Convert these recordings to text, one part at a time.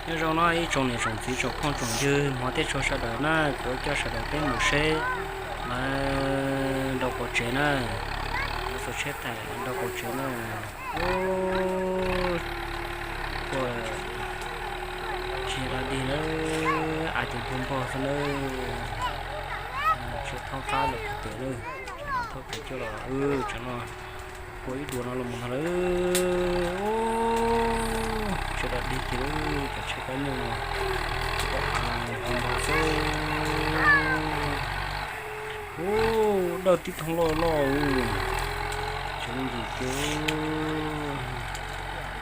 Nyob zoo no ib tsoom niam tsoom txiv tsoom phooj tsoom ywg hmov thiab tshua sawv daws na, kuv coj sawv daws peb mus saib lawv nraus qaum tsev na. Lawv xuas tsheb thaim nraus qaum tsev na. Ub, ua tsis da dig lawm, av ces npog npog xwb nawb. Tsis thaub qab lawm pem lawm, thaub pem coj los tsev no. Ua ib duas no los mus ntag lawm. Tsis da dig ces lawm, cov tsheb kab nyuj no, av npog npog xwb. Ub, dawj tib thooj loj loj, tseem yim kiag,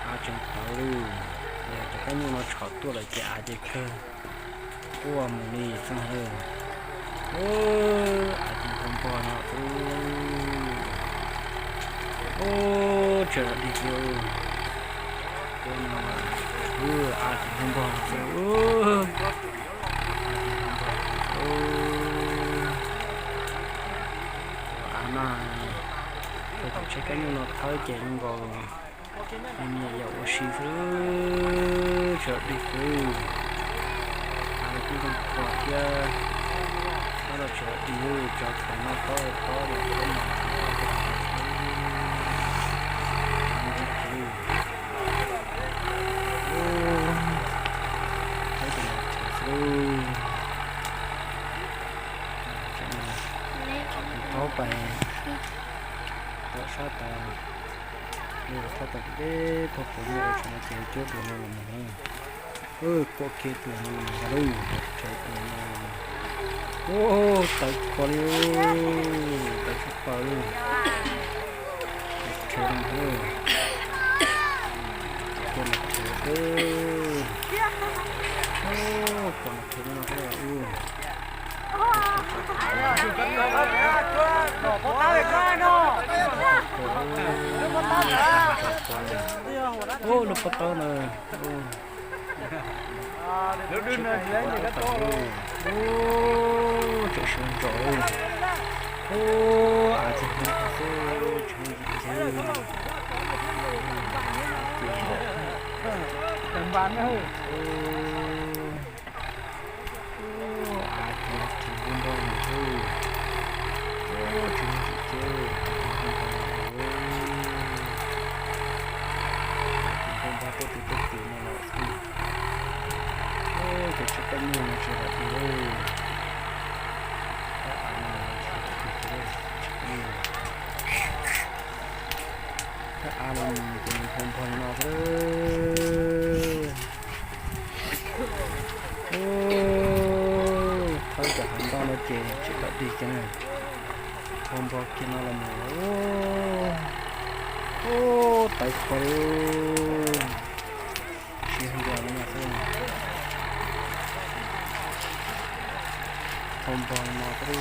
av tseem tawv li. Yog cov kab nyuj no tshom tuaj lawm ces av ces kawg quaj mus li xwb ntag. Av ces npog npog no xwb. Ub, tsis da dig kiag, ua no, av ces npog npog no xwb. Av ces npog npog no xwb. Av na, cov tsheb kab nyuj no thawb ces zoo nkaus nws nyiam yam ua si xwb, tsis da dig xwb. Av los kuj zoo khuav thiab, thawb los tsis da dig, tso thaum no thawb thawb los thawb no, thawb ces no xwb. Thaub pais tau sab tas, thaub tas deb thaub pem no, tseem no ces cuab duas no los mus na. Kuaj kiag duas no los mus ntag lauj, rhe duas no los mus. Ub, tawv khuav li, tawv tshaj plaws li. Rhe no ntag lauj, kuaj no rhe, kuaj no rhe no ub. Ub, lub pob tawb na. Ub, tseem sawv ntsos. Ub, av txog no xwb, tseem yim kiag. Ub, av ces tseem npog npog no xwb. Ub, tseem yim kiag, tseem npog npog no. Tseem npog npog tuaj tim tuaj tim no los xwb. Ub, cov tsheb kab nyuj no tsis da dig li. Thawb av no tsis da dig li, tsheb kab nyuj no. Thawb av no ces npog npog li no xwb. Ub, thawb cov hav ntoj no ces tsis da dig kiag na. Npog npog kiag no los mus. Ub, tawv khuav li. Siav nrog no xwb. Npog npog no xwb.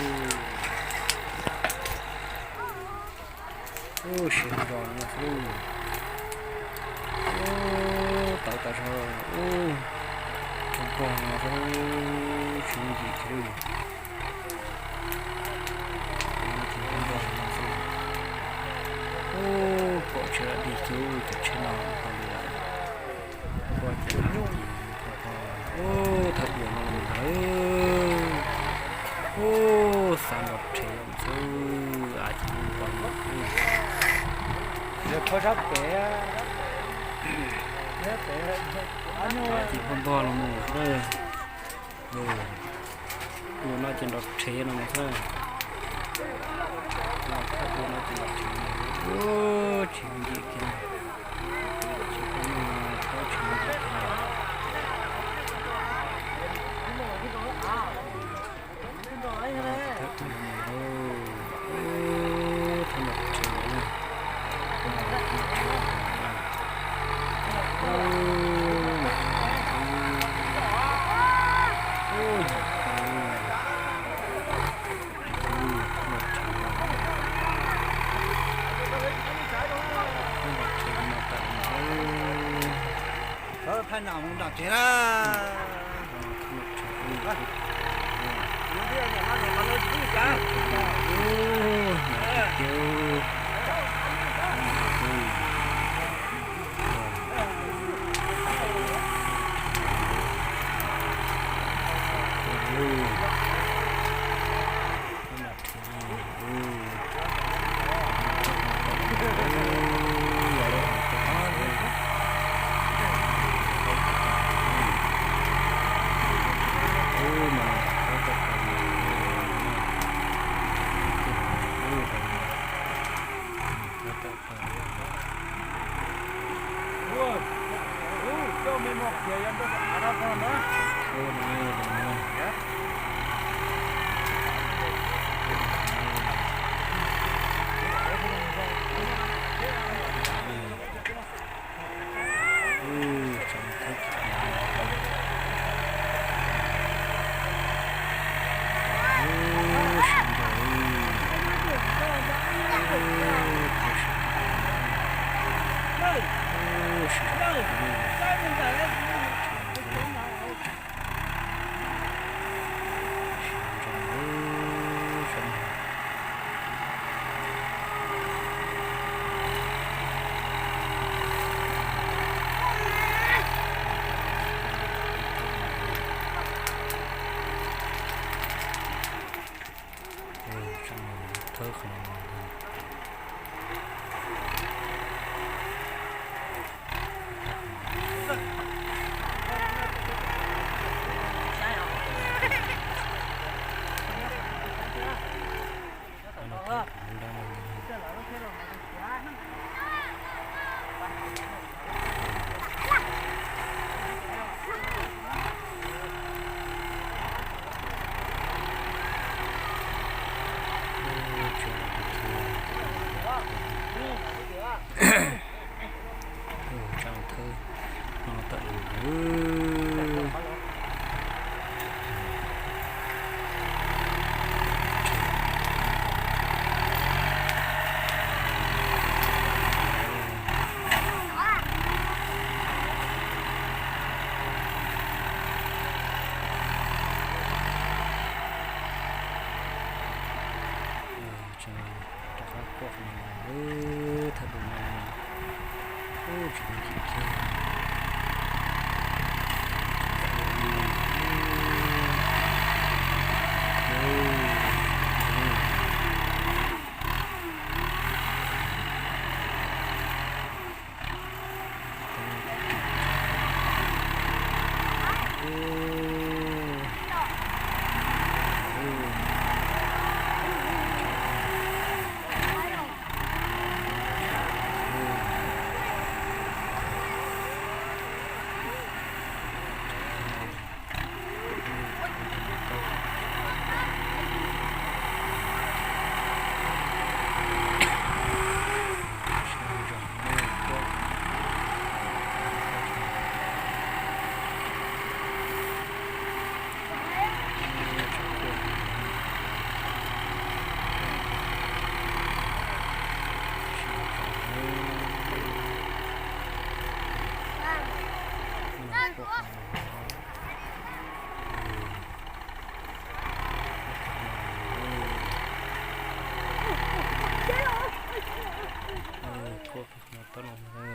Ub, siav nrog no xwb. Ub, tawv tas zog. Ub, npog npog no xwb, tsis muaj yim kiag li. Npog npog no xwb. Ub, kuaj tsis da dig kiag, cov tsheb no npog li lawm. Kuaj ces ub, thawb duas no los mus ntag. Ub, xav nrog rhe los xwb, av ces npog npog no xwb. Av ces npog npog los mus xwb. Tus no ces nrog rhe no mus xwb. Thawb tus no ces nrog rhe no, tsis nkim kiag. Tsis pom no, thawb tsis nkim kiag. Thawb tus no mus lauj, thawb nrog rhe na. Thaij nam mus nram tsev na. Thawb qhov no. Tsam thawb no tawm lawm. Rov qab kuaj qhov no, thawb dua no, tsis muaj chim kiag. Kuaj qhov no tau no.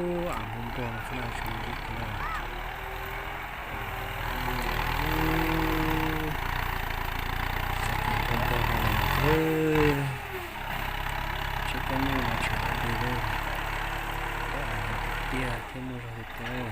Ub, av npog npog no xwb na, tsis muaj ntsis kiag na. Av npog npog no xwb. Tsis koj nyuj mas tsis ua dua li. Koj av tiag tiag thiab muaj zog tiag tiag.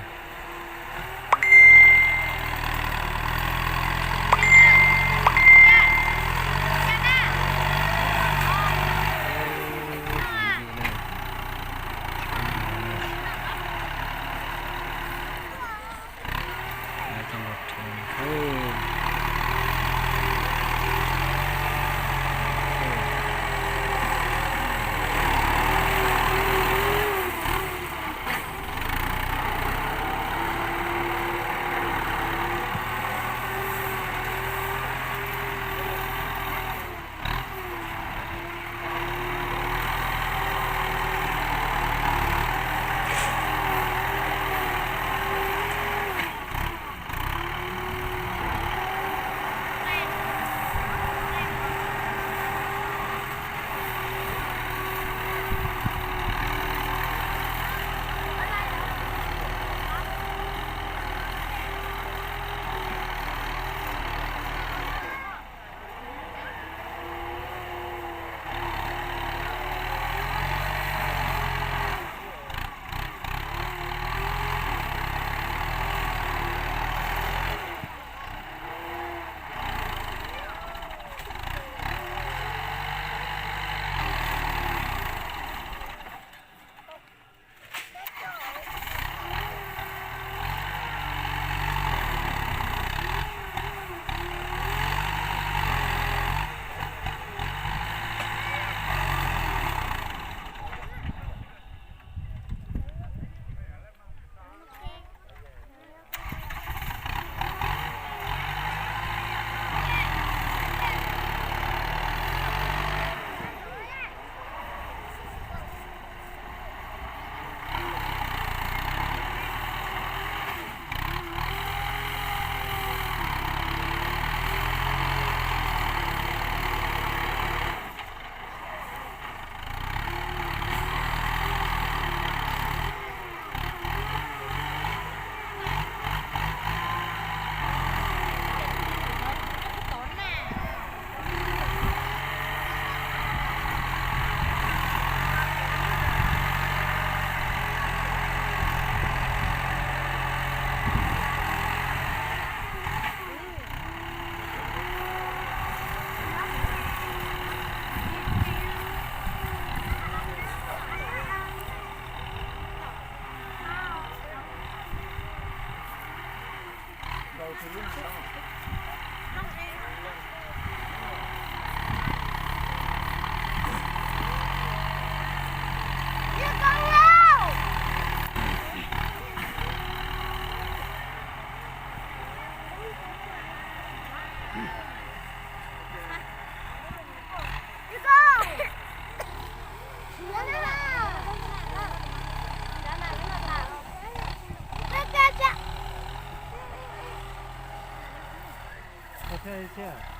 Thiab.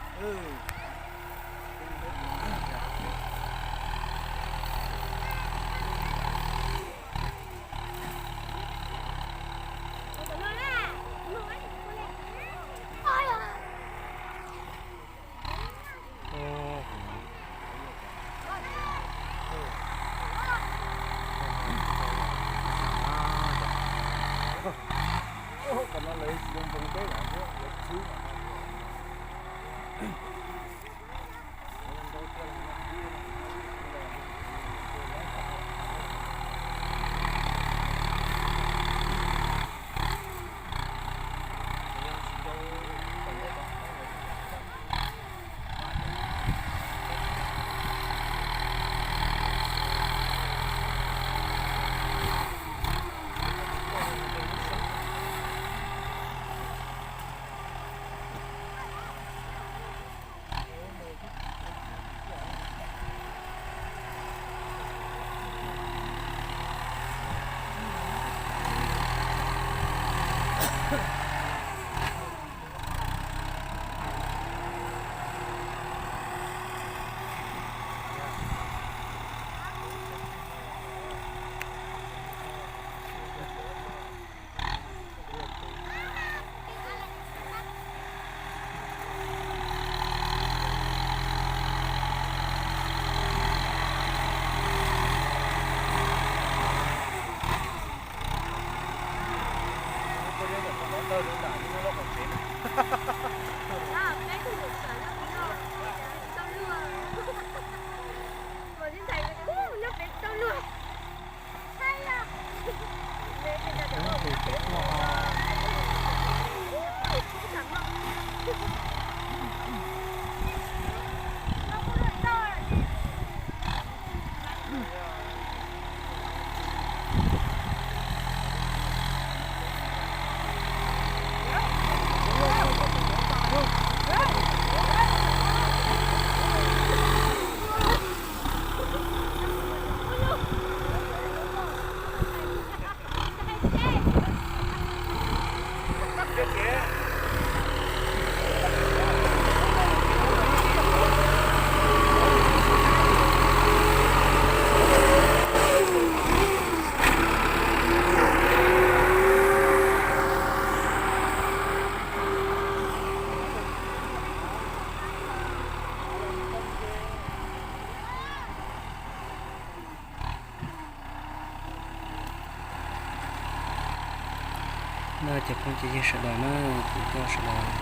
No cov phooj cov ywg sawv daws na, kuv coj sawv daws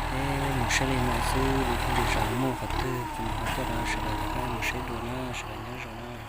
peb mus saib li no xwb, vim pheej tsis muaj qhov twg, kuv mam ho coj rau sawv daws rov qab mus saib dua na, sawv daws nyob zoo na.